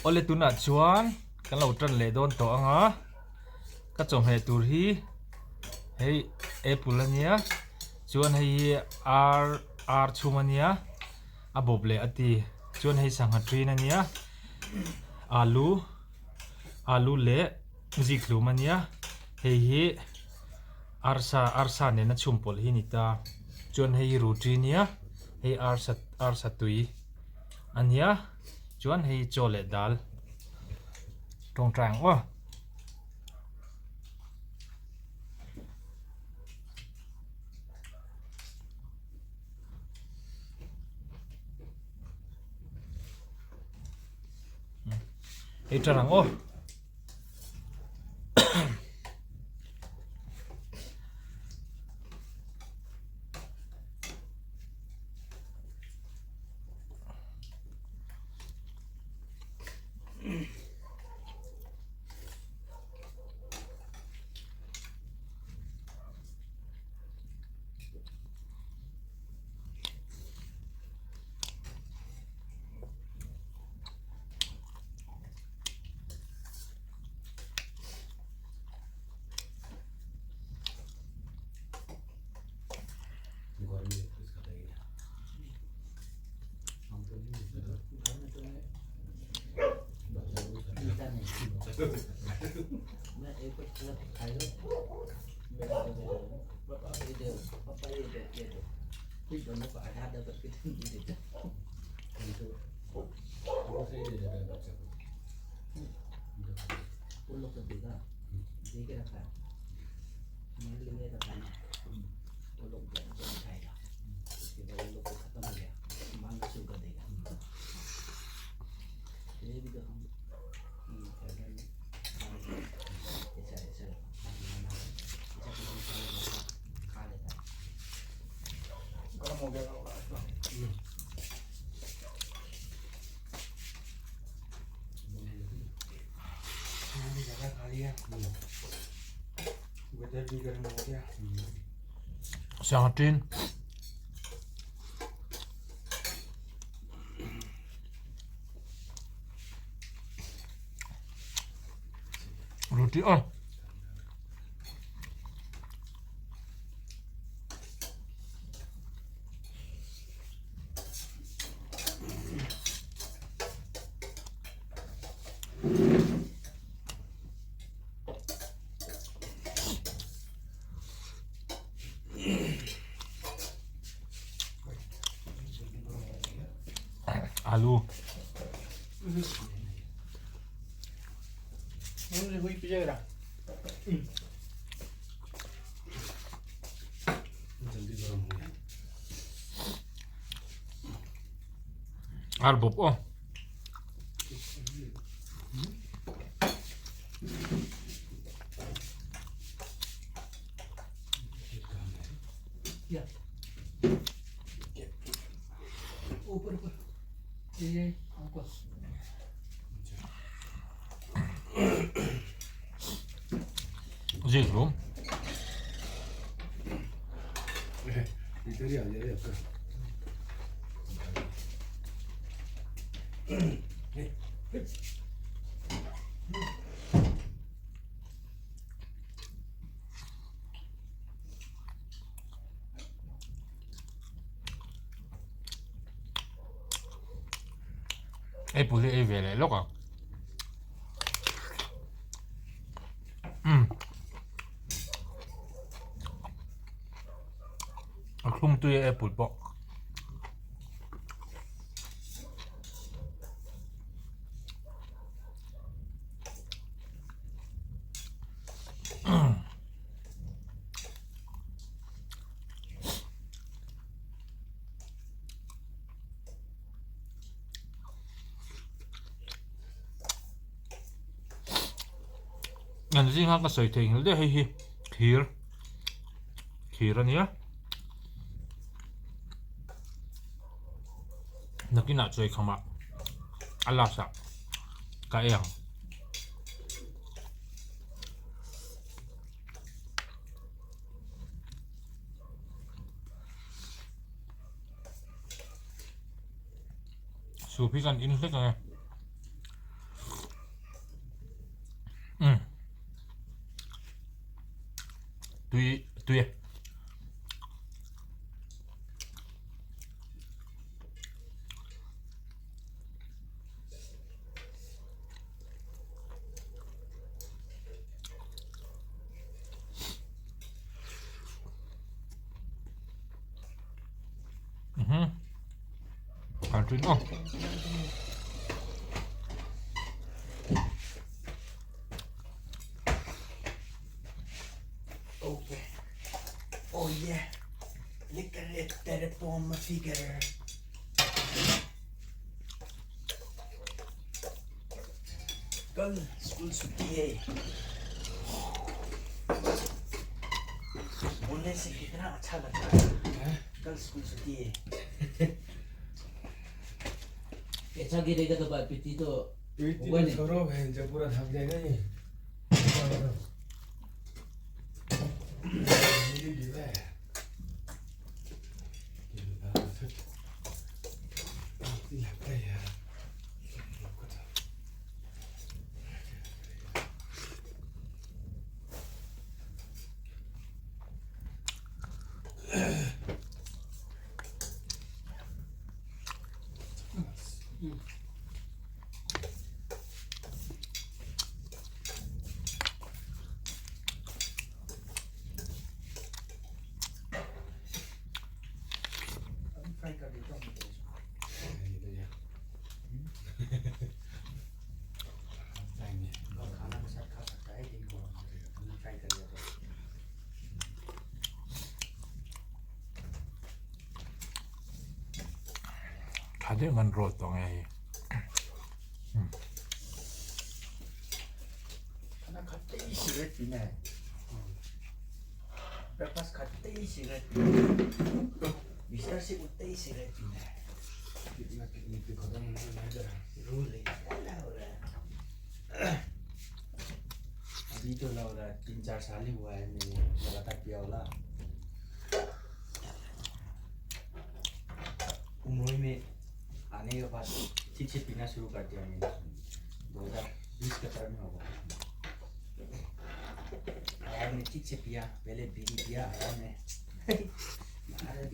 Awle tunah chuan kan lo tan leh dawn tawh ang a, ka chawhmeh tur hi hei apple a nia chuan hei hi ar ar chhum a nia a bawp leh a ti chuan hei sangha ṭin a nia alu alu leh zikhlum a nia hei hi arsa arsa nena chhum pawlh hi a ni ta chuan hei hi ruti nia hei arsa arsa tui a nia chuan hei chaw leh dal tawngtai ang aw. Ei tan ang aw. Sangha ṭin. Roti aw. Alu. Ar bawp aw. Zikhlum. Apple hi ei ve leh lawk ang. A thlum tui a apple pawh. An zinga ka sawi thei nghal daih hei hi thir thir a nia nakinah chawi khamah a last ah ka ei ang. Soup hi kan in hlek ang e. Kan ṭin aw. Okay. Oh yeah. Look at it, that on my figure. कल school छुट्टी है बोलने से कितना अच्छा लगता है कल स्कूल छुट्टी है पैसा गिरेगा तो भाई पीती तो होगा नहीं। छोरो है जब पूरा थक जाएगा ये मुझे गिरा है लगता है यार अभी फ्राई कर देता हूँ मैं इसको। और खाना के साथ खा सकता है दिन को अभी फ्राई कर दिया तो Tha deuh ngan rawt tawh nge hei. खाना खाते ही सिगरेट पीना है ब्रेकफास्ट खाते ही सिगरेट पीना है बिस्तर से उठते ही सिगरेट पीना है कितना कितनी खत्म होने लगा रूल है क्या हो रहा है अभी तो लग रहा है 3-4 साल ही हुआ है मैंने लगातार पिया वाला उम्र में आने के बाद ठीक से पीना शुरू कर दिया मैंने 2020 के तरफ में होगा आया मैंने ठीक से पिया पहले बीड़ी पिया आया मैं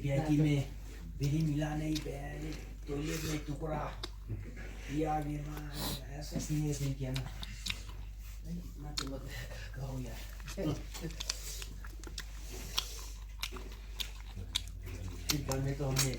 पीआईटी में बीड़ी मिला नहीं पहले टॉयलेट में टुकड़ा पिया भी ऐसा सीरियस नहीं किया ना इतना तो मत कहो यार इस बार में तो हमने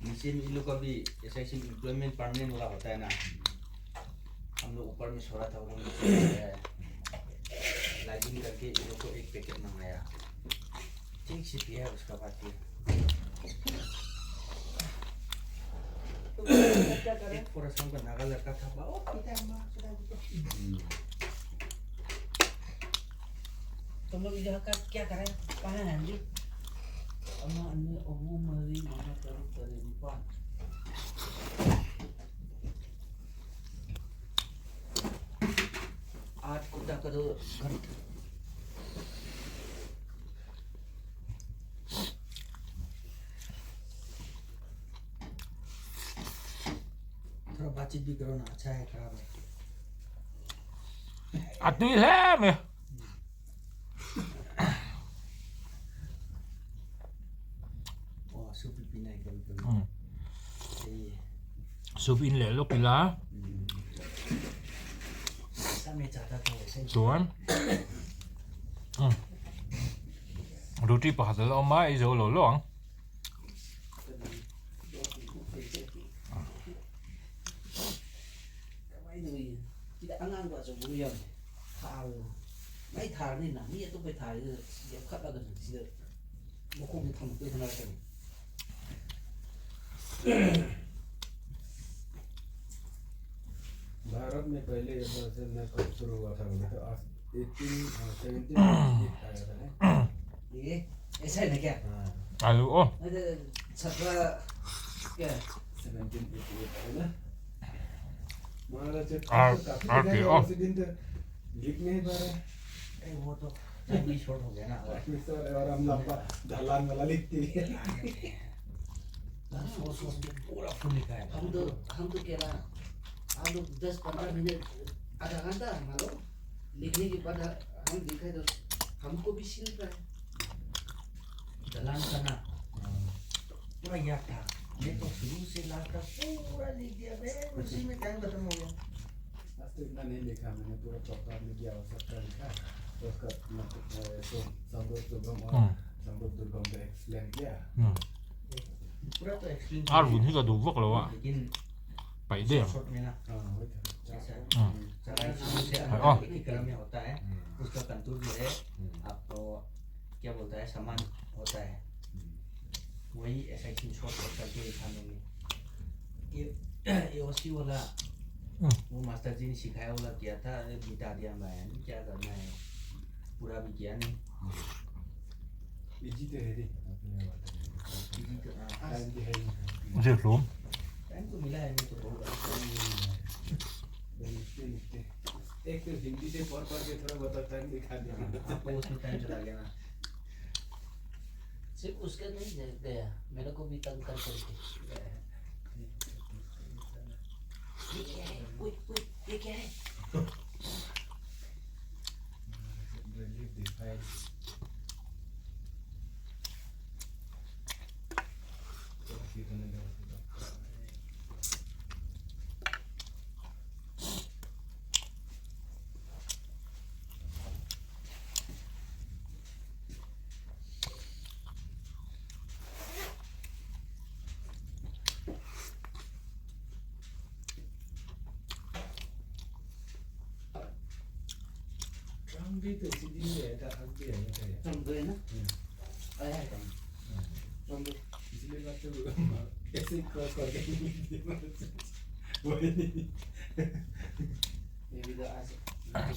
नीचे में इन लोग का भी ऐसा ऐसे एम्प्लॉयमेंट परमानेंट वाला होता है ना हम लोग ऊपर में सो रहा था वो नीचे में सोया है लाइटिंग करके इन लोग को एक पैकेट मंगाया ठीक से पिया उसका बाद फिर एक पूरा का नागा लड़का था बहुत पीता है माँ सुना तुम लोग यहाँ का क्या करें कहाँ हैं जी अम्मा अन्य अबू मरी मामा करो करे निपान आठ कुत्ता करो घंट थोड़ा बातचीत भी करो ना अच्छा है खराब है A tui hle mai. ओ सूप भी पीना है कभी कभी सही है Soup in leh lawk ila ऐसा मैं चाहता था वैसे ही chuan roti pakhat a la awm a ei zo lo lo ang. Bharat में पहले जब से मैं कब शुरू हुआ था बोले तो आज 18 17 आया था ना। ये ऐसा है ना क्या? हाँ। Alu aw. 17 क्या? 1788 है ना महाराज। काफी आ जगह के, उसी दिन तो लिख नहीं पा रहे। अरे वो तो टाइम भी शॉर्ट हो गया ना सर और हम लंबा ढलान वाला लिखती है। सोच सोच के पूरा फुल लिखा है। हम तो कह रहा हम लोग 10-15 मिनट आधा घंटा हमारो लिखने के बाद हम लिखे तो हमको भी सीख रहा है। दलान का ना पूरा याद था। मैं तो शुरू से लास्ट तक पूरा लिख दिया मैं, उसी में टाइम खत्म हो गया। आज तो इतना नहीं लिखा मैंने, पूरा चौका लिख गया और सबका लिखा तो उसका मतलब संभव दुर्गम और संभव दुर्गम का एक्सप्लेन किया। Ar vun hi ka duh vak lo a, paih daih ang. Aw. Zir hlum.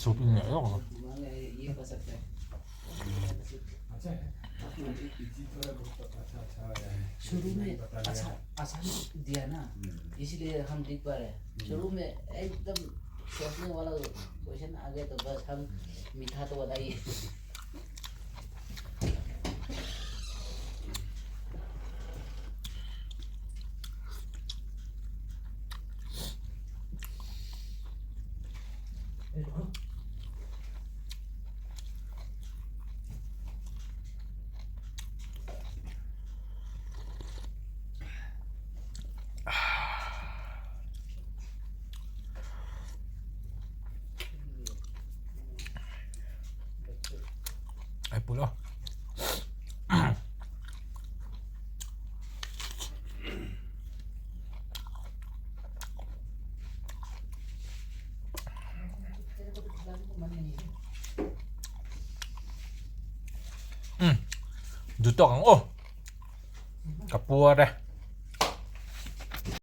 Soup in leh lawk ang. Apple aw. Duh tawk ang aw. Ka puar e.